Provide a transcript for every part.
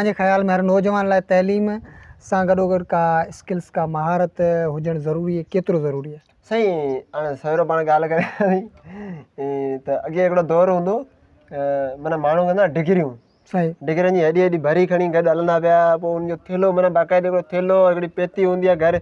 توهان جي خيال ۾ هر نوجوان لاء تعليم سان گڏوگڏ ڪا اسڪلس ڪا مهارت هجڻ ضروري ڪيترو ضروري آهي؟ سائين هاڻي سويرو پاڻ ڳالهه ڪري ته اڳي هڪڙو دور هوندو معنيٰ ماڻهو ڪندا ڊگريون صحيح. ڊگرن جي هيڏي هيڏي ڀري کڻي گڏ هلندا پيا پوء ان جو ٿيلهو معنيٰ باقاعدي هڪڙو ٿيلهو هڪڙي پيتي هوندي آهي گهر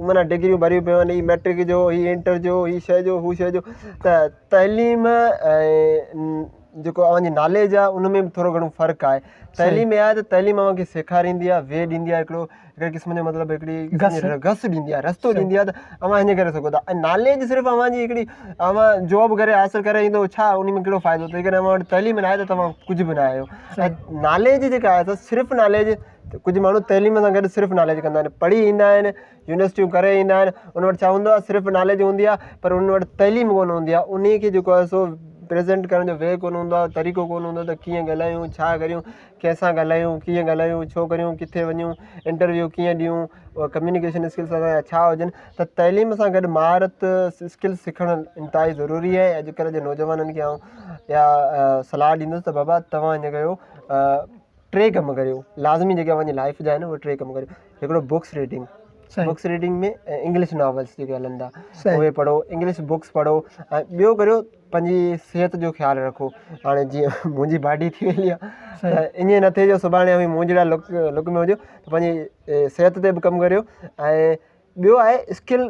معنيٰ ڊگريون ڀريون پيون آهن هي ميٽرڪ جو هي انٽر جو هي شيء جو هو شيء جو ته تعليم ۽ جيڪو اوهان جي ناليج آهي ان ۾ به ٿورو گهڻو فرق آهي تعليم اها آهي ته تعليم اوهان کي سيکاريندي آهي وي ڏيندي آهي هڪڙو هڪڙي قسم جو مطلب هڪڙي گس گس ڏيندي آهي رستو ڏيندي آهي ته اوهان هيئن ڪري سگهو ٿا ۽ ناليج صرف اوهان جي هڪڙي اوهان جاب ڪري حاصل ڪري ايندو ڇا ان ۾ ڪهڙو فائدو جيڪڏهن اوهان وٽ تعليم ناهي ته توهان ڪجهه به نه آهيو ۽ ناليج جيڪا آهي سا صرف ناليج ڪجهه ماڻهو تعليم سان گڏ صرف ناليج ڪندا آهن پڙهي ايندا آهن يونيورسٽيون ڪري ايندا آهن ان وٽ ڇا هوندو آهي صرف ناليج هوندي آهي پر ان وٽ تعليم ڪونه هوندي آهي انهي کي جيڪو آهي سو پريزنٽ ڪرڻ جو وي ڪونه هوندو آهي طريقو ڪونه هوندو آهي ته ڪيئن ڳالهايون ڇا ڪريون ڪنهن سان ڳالهايون ڪيئن ڳالهايون ڇو ڪريون ڪٿي وڃون انٽرويو ڪيئن ڏيون ڪميونيڪيشن اسڪلس اسان جا ڇا هجن ته تعليم سان گڏ مهارت اسڪلس سکڻ انتهائي ضروري آهي اڄڪلهه جي نوجوانن کي آئون اها صلاح ڏيندس ته بابا توهان ائين ڪيو ٽي ڪم ڪريو لازمي جيڪي اوهان جي لائف جا آهن اهي ٽي ڪم ڪريو هڪڙو books reading books reading ۾ English novels جيڪي هلن ٿا اهي پڙهو انگلش بڪس پڙهو ۽ ٻيو ڪريو پنهنجي صحت جو خيال رکو هاڻي جيئن منهنجي باڊي ٿي وئي آهي ته ائين نه ٿئي جو سڀاڻي اوهين مون جهڙا لڪ لڪ ۾ هجو ته پنهنجي صحت تي به ڪم ڪريو ۽ ٻيو آهي اسڪل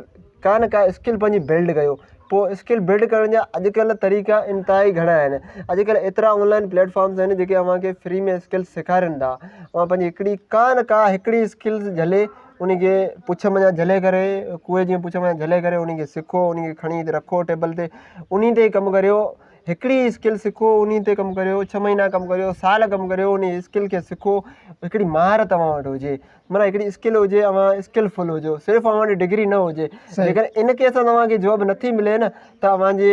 ڪا نه ڪا اسڪل پنهنجي بلڊ ڪيو پوء اسڪل بلڊ ڪرڻ جا اڄڪلهه طريقا انتهائي گهڻا آهن اڄڪلهه ايترا آن لائن پليٽ فارمس آهن جيڪي اوهان کي فري ۾ اسڪل سيکارين ٿا اوهان پنهنجي هڪڙي ڪا نه ڪا هڪڙي اسڪل جهلي ان کي پڇ منجهان جهلي ڪري ڪوئي جيئن پڇ منجهان جهلي ڪري ان کي سکو ان کي کڻي هتي رکو ٽيبل تي ان تي ڪم ڪريو هڪڙي اسڪل سکو ان تي ڪم ڪريو ڇهه مهينا ڪم ڪريو سال ڪم ڪريو ان اسڪل کي سکو هڪڙي مهارت اوهان وٽ هجي معنيٰ هڪڙي اسڪل هجي اوهان اسڪل فل هجو صرف اوهان وٽ ڊگري نه هجي جيڪڏهن ان ڪيس سان اوهان کي جاب نٿي ملي نه ته اوهان جي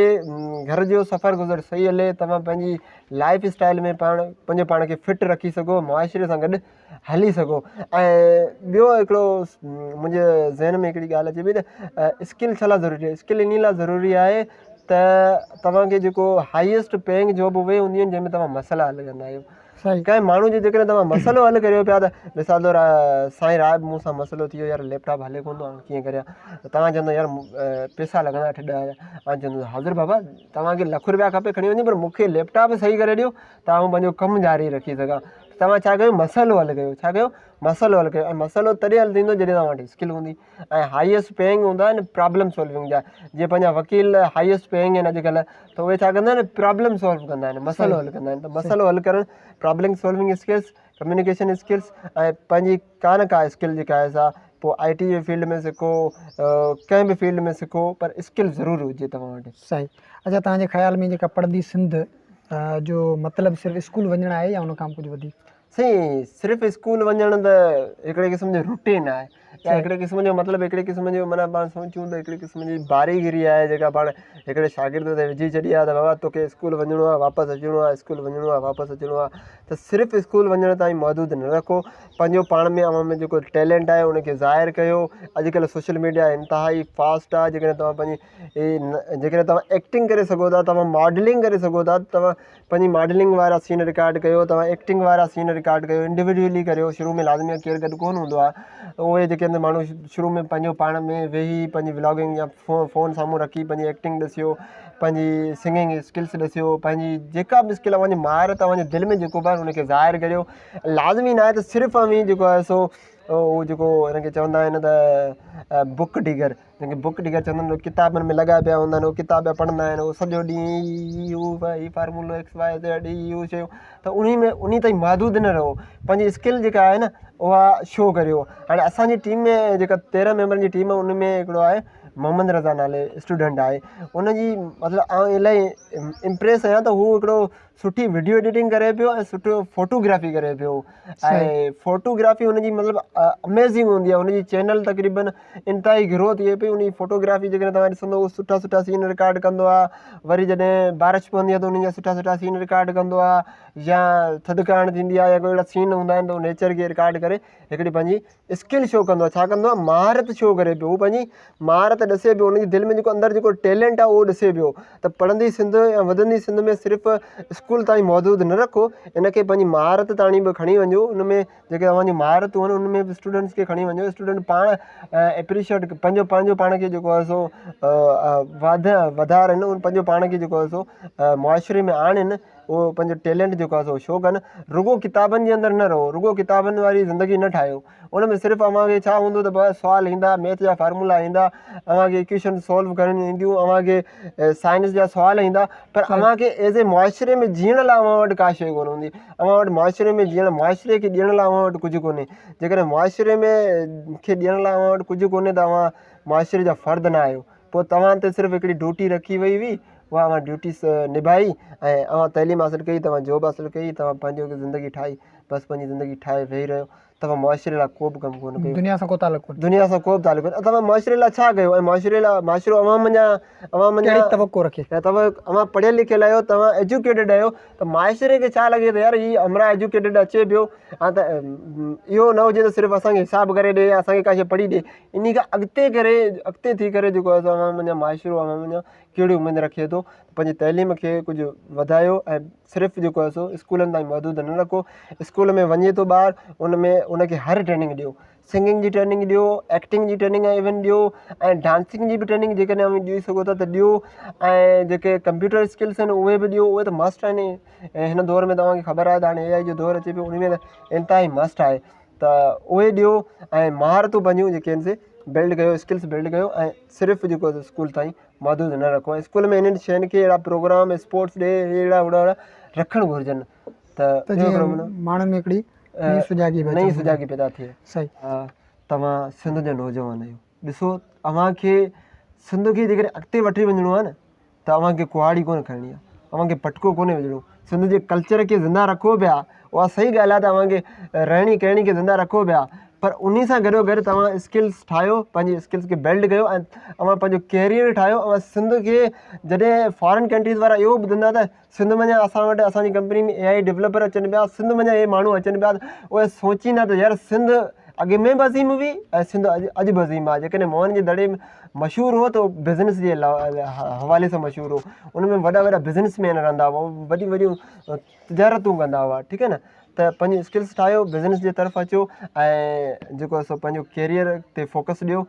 گهر جو سفر گذر صحيح هلي توهان پنهنجي لائف اسٽائل ۾ پاڻ پنهنجو پاڻ کي فٽ رکي سگهو معاشري سان گڏ هلي سگهو ۽ ٻيو هڪڙو منهنجي ذهن ۾ هڪڙي ڳالهه اچي پئي ته اسڪل ڇا لاء ضروري آهي اسڪل انهي لاء ضروري آهي ته توهان کي جيڪو هائيسٽ پيئنگ جاب اهي هونديون آهن جنهن ۾ توهان مسئلا حل ڪندا آهيو ڪنهن ماڻهو جي جيڪڏهن توهان مسئلو حل ڪريو پيا ته مثال طور سائين راهب مون سان مسئلو ٿي ويو يار ليپ ٽاپ هلي ڪونه ٿو هاڻي ڪيئن ڪريان ته توهان چوندو يار پئسا لڳندا اٺ ڏهه هزار آئون چوندس حاضر بابا توهان کي لک روپيا کپي کڻي وڃو پر مون کي ليپ ٽاپ صحيح ڪري ڏيو ته آئون پنهنجو ڪم جاري رکي سگهان توهان ڇا ڪيو مسئلو حل ڪيو ڇا ڪيو مسئلو حل ڪيو ۽ مسئلو تڏهن حل ٿيندو جڏهن توهان وٽ اسڪل هوندي ۽ هائيسٽ پيئنگ هوندا آهن پرابلم سالونگ جا جيئن پنهنجا وڪيل هائيسٽ پيئنگ آهن اڄڪلهه ته اهي ڇا ڪندا آهن پرابلم سالو ڪندا آهن مسئلو حل ڪندا آهن ته مسئلو حل ڪرڻ problem solving skills communication skills ۽ پنهنجي ڪا نه ڪا اسڪل جيڪا آهي سا پوء آء ٽي جي فيلڊ ۾ سکو ڪنهن به فيلڊ ۾ سکو پر اسڪل ضرور هجي توهان وٽ. صحيح اچا توهان جي خيال ۾ جيڪا پڙهندي سنڌ جو مطلب صرف اسڪول وڃڻ آهي يا ان کان به ڪجهه وڌيڪ؟ سائين صرف اسڪول وڃڻ ته هڪڙي قسم جو روٽين آهي يا هڪڙي قسم جو مطلب هڪڙي قسم جو معنيٰ پاڻ سوچون ته هڪڙي قسم جي باريگري آهي جيڪا پاڻ هڪڙي شاگرد تي وجهي ڇڏي آهي ته بابا توکي اسڪول وڃڻو آهي واپس اچڻو آهي اسڪول وڃڻو آهي واپس اچڻو آهي ته صرف اسڪول وڃڻ تائين محدود نه رکو پنهنجو پاڻ ۾ اوهان ۾ جيڪو ٽيلنٽ آهي ان کي ظاهر ڪيو اڄڪلهه سوشل ميڊيا انتهائي فاسٽ آهي جيڪڏهن توهان پنهنجي جيڪڏهن توهان ايڪٽنگ ڪري سگهو ٿا توهان ماڊلنگ ڪري سگهو ٿا توهان پنهنجي ماڊلنگ وارا سين رڪارڊ ڪيو توهان ايڪٽنگ وارا سين رڪارڊ ڪيو انڊيوڊيولي ڪريو شروع ۾ لازمي آهي ڪير گڏ ڪونه هوندو آهي اهي جيڪي آهن ماڻهو شروع ۾ پنهنجو پاڻ ۾ ويهي پنهنجي ولاگنگ يا فون سامهون رکي پنهنجي ايڪٽنگ ڏسيو پنهنجي سنگنگ اسڪلس ڏسيو پنهنجي جيڪا به اسڪل اوهان جي مهارت اوهان جي دل ۾ جيڪو به آهي ان کي ظاهر ڪريو لازمي ناهي ته صرف اوهين جيڪو آهي سو اهو جيڪو هن کي چوندا آهن ته بڪ ڊگر جنهن کي بڪ ڊگر چوندا آهن ڪتابن ۾ لڳا پيا هوندا آهن اهي ڪتاب پيا پڙهندا آهن اهو سڄو ڏينهن هي هو هي فارمولو ايڪس وائي زيڊ هي هو شيون ته انهي ۾ انهي تائين محدود نه رهو پنهنجي اسڪل جيڪا آهي نه اها شو ڪريو هاڻي اسانجي ٽيم ۾ جيڪا 13 ميمبرن جي ٽيم آهي ان ۾ هڪڙو آهي محمد رضا نالي اسٽوڊنٽ آهي ان جي مطلب آئون الاهي امپريس آهيان ته هو هڪڙو سٺي وڊيو ايڊيٽنگ ڪري پيو ۽ سٺو فوٽوگرافي ڪري پيو ۽ فوٽوگرافي هن جي مطلب اميزنگ هوندي آهي هن جي چينل تقريبن انتهائي گرو ٿئي پئي ان جي فوٽوگرافي جيڪڏهن توهان ڏسندو سٺا سٺا سين رڪارڊ ڪندو آهي وري جڏهن بارش پوندي آهي ته ان جا سٺا سٺا سين رڪارڊ ڪندو آهي يا ٿڌڪاڻ ٿيندي آهي يا ڪوئي اهڙا سين هوندا آهن ته نيچر کي رڪارڊ ڪري هڪڙي پنهنجي اسڪل شو ڪندو آهي ڇا ڪندو آهي مهارت شو ڪري پيو هو پنهنجي مهارت مهارت ڏسي پيو ان جي دل ۾ جيڪو اندر جيڪو ٽيلنٽ آهي اهو ڏسي پيو ته پڙهندي سنڌ يا وڌندي سنڌ ۾ صرف اسڪول تائين محدود نه رکو ان کي پنهنجي مهارت تائين به کڻي وڃو ان ۾ جيڪي اوهان جون مهارتون آهن ان ۾ به اسٽوڊنٽس کي کڻي وڃو اسٽوڊنٽ پاڻ ايپريشيئيٽ پنهنجو پنهنجو پاڻ کي جيڪو آهي سو واڌ وڌارين پنهنجو پاڻ کي جيڪو آهي سو معاشري ۾ آڻين اهو پنهنجو ٽيلنٽ جيڪو آهي سو شو ڪن رڳو ڪتابن جي اندر نه رهو رڳو ڪتابن واري زندگي نه ٺاهيو ان ۾ صرف اوهان کي ڇا هوندو ته بس سوال ايندا ميٿ جا فارمولا ايندا اوهان کي ايڪويشن سالو ڪرڻيون اينديون اوهان کي سائنس جا سوال ايندا پر اوهان کي ايز اي معاشري ۾ جيئڻ لاء اوهان وٽ ڪا شيء ڪونه هوندي اوهان وٽ معاشري ۾ جيئڻ معاشري کي ڏيڻ لاء اوهان وٽ ڪجهه ڪونهي جيڪڏهن معاشري ۾ کي ڏيڻ لاء اوهان وٽ ڪجهه ڪونهي ته اوهان معاشري جا فرد نه آهيو پوء توهان تي صرف هڪڙي ڊيوٽي رکي وئي هئي اها اوهان ڊيوٽي نڀائي ۽ اوهان تعليم حاصل ڪئي توهان جاب حاصل ڪئي توهان پنهنجو هڪ زندگي ٺاهي بس پنهنجي زندگي ٺاهي ويهي رهيو توهان معاشري لاء ڪو به ڪم ڪونه ڪيو دنيا سان ڪو تعلق ڪونهي دنيا سان ڪو به تعلق ڪونهي توهان معاشري لاء ڇا ڪيو ۽ معاشري لاء معاشرو اوهان منجهان اوهان منجهان ڪهڙي توقع رکي يا توهان اوهان پڙهيل لکيل آهيو توهان ايجوڪيٽيڊ آهيو ته معاشري کي ڇا لڳي ته يار هي همراهه ايجوڪيٽيڊ اچي پيو ها ته اهو نه هجي ته صرف اسان کي حساب ڪري ڏي يا اسان کي ڪا شي پڙهي ڏي انهي کان اڳتي ڪري اڳتي ٿي ڪري جيڪو آهي سو اوهان منجهان معاشرو اوهان منجهان ڪهڙي اميد رکي ٿو پنهنجي تعليم کي ڪجهه وڌايو ۽ صرف جيڪو آهي سو اسڪولن تائين محدود نه رکو اسڪول ۾ وڃي ٿو ٻار ان ۾ ان کي هر ٽريننگ ڏيو سنگنگ جي ٽريننگ ڏيو ايڪٽنگ جي ٽريننگ ايون ڏيو ۽ ڊانسنگ جي به ٽريننگ جيڪڏهن اوهين ڏئي سگهو ٿا ته ڏيو ۽ جيڪي ڪمپيوٽر اسڪلس آهن اهي به ڏيو اهي ته مسٽ آهن ۽ هن دور ۾ توهان کي خبر آهي ته هاڻي اي آء جو دور اچي پيو ان ۾ ته انتهائي مسٽ آهي ته اهي ڏيو ۽ مهارتون پنهنجون جيڪي آهن سي بلڊ ڪيو اسڪلس بلڊ ڪيو ۽ صرف جيڪو اسڪول تائين محدود نه رکو ۽ اسڪول ۾ انهن شين کي اهڙا پروگرام اسپورٽس ڊي اهڙا وڏا وڏا رکڻ گهرجن ته جيئن ماڻهن ۾ هڪڙي نئين سجاڳي نئين سجاڳي پيدا ٿئي. صحيح. توهان سنڌ جا نوجوان آهيو ڏسو اوهان کي سنڌ کي جيڪڏهن اڳتي وٺي وڃڻو آهي نه ته اوهان کي ڪهاڙي ڪونه کڻڻي آهي اوهان کي پٽڪو ڪونهي وجهڻو سنڌ جي ڪلچر کي زنده رکو پيا اها صحيح ڳالهه آهي ته اوهان کي رهڻي ڪهڻي کي زنده رکو پيا پر انهي سان گڏو گڏ توهان اسڪلس ٺاهيو پنهنجي اسڪلس کي بلڊ ڪيو ۽ اوهان پنهنجو ڪيريئر ٺاهيو اوهان سنڌ کي جڏهن فارن ڪنٽريز وارا اهو ٻڌندا ته سنڌ منجهان اسان وٽ اسان جي ڪمپني ۾ اي I developer اچن پيا سنڌ منجهان اهي ماڻهو اچن پيا اهي سوچيندا ته يار سنڌ اڳ ۾ به عظيم هئي ۽ سنڌ اڄ اڄ به عظيم آهي جيڪڏهن موهن جي دڙي مشهور هو ته بزنس جي حوالي سان مشهور هو ان ۾ وڏا وڏا بزنس مين رهندا هئا وڏيون وڏيون تجارتون ڪندا هئا ٺيڪ آهي نه ته پنهنجي اسڪلس ٺاهيو بزنس جي طرف اچو ۽ جيڪو آهي سو پنهنجو ڪيريئر تي فوڪس ڏيو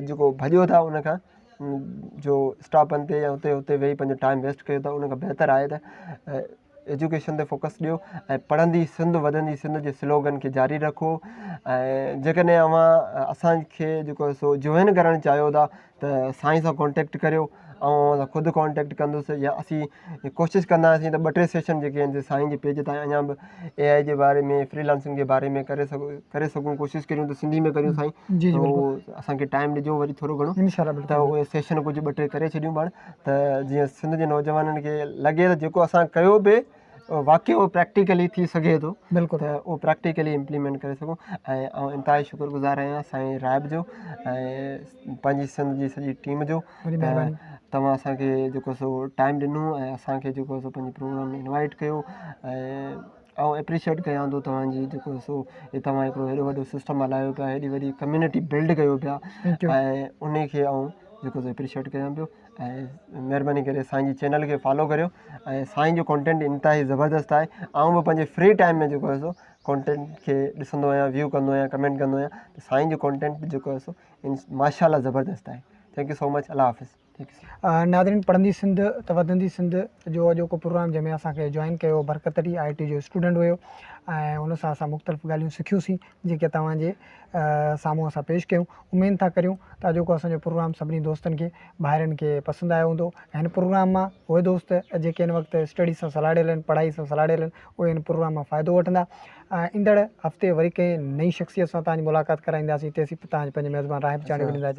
جيڪو ڀڄو ٿا ان کان جو اسٽاپن تي يا اتي اتي ويهي پنهنجو ٽائيم ويسٽ ڪيو ٿا ان کان بهتر آهي ته ايجوڪيشن تي فوڪس ڏيو ۽ پڙهندي سنڌ وڌندي سنڌ جي سلوگن کي جاري رکو ۽ جيڪڏهن اوهان اسانکي جيڪو آهي سو جوائن ڪرڻ چاهيو ٿا ته سائين سان ڪانٽيڪٽ ڪريو ۽ اوهان سان خود ڪانٽيڪٽ ڪندس يا اسين ڪوشش ڪنداسين ته ٻه ٽي سيشن جيڪي آهن سي سائين جي پيج تان اڃا به اي آء جي باري ۾ فري لانسنگ جي باري ۾ ڪري سگهون ڪري سگهون ڪوشش ڪريون ته سنڌي ۾ ڪريون سائين جي جي بلڪل اسان کي ٽائيم ڏجو وري ٿورو گهڻو انشاء الله ته اهي سيشن ڪجهه ٻه ٽي ڪري ڇڏيون پاڻ ته جيئن سنڌ جي نوجوانن کي لڳي ته جيڪو اسان ڪيو به واقعي اهو پريڪٽيڪلي ٿي سگهي ٿو بلڪل ته اهو پريڪٽيڪلي امپليمينٽ ڪري سگهون ۽ آئون انتهائي شڪر گذار آهيان سائين راهب جو ۽ پنهنجي سنڌ جي سڄي ٽيم جو وڏي مهرباني توهان اسان کي جيڪو سو ٽائيم ڏنو ۽ اسان کي جيڪو سو پنهنجي پروگرام ۾ انوائيٽ ڪيو ۽ آئون اپريشيئيٽ ڪيان ٿو توهان جي جيڪو سو هي توهان هڪڙو هيڏو وڏو سسٽم هلايو پيا هيڏي وڏي ڪميونٽي بلڊ ڪيو پيا ۽ ان کي آئون جيڪو سو اپريشيئيٽ ڪيان پيو ۽ مهرباني ڪري سائين جي چينل کي فالو ڪريو ۽ سائين جو ڪانٽينٽ انتهائي زبردست آهي آئون به پنهنجي فري ٽائيم ۾ جيڪو آهي سو ڪانٽينٽ کي ڏسندو آهيان ويو ڪندو آهيان ڪمينٽ ڪندو آهيان ته سائين جو ڪانٽينٽ جيڪو آهي سو ماشاء الله زبردست آهي thank you so much Allah Hafiz thank you ناظرين پڙهندي سنڌ ته وڌندي سنڌ جو اڄوڪو پروگرام جنهن ۾ اسان کي جوائن ڪيو برڪت علي آء ٽي جو اسٽوڊنٽ هيو ۽ ان سان اسان مختلف ڳالهيون سکيوسين جيڪي توهان جي سامهون اسان پيش ڪيون اميد ٿا ڪريون ته اڄوڪو اسان جو پروگرام سڀني دوستن کي ڀائرن کي پسند آيو هوندو ۽ هن پروگرام مان اهي دوست جيڪي هن وقت اسٽڊي سان سلهاڙيل آهن پڙهائي سان سلهاڙيل آهن اهي هن پروگرام مان فائدو وٺندا ۽ ايندڙ هفتي وري ڪنهن نئين شخصيت سان توهان جي ملاقات ڪرائينداسين تيسين توهان پنهنجي ميزبان راهب چانڊيو کي ڏيندا.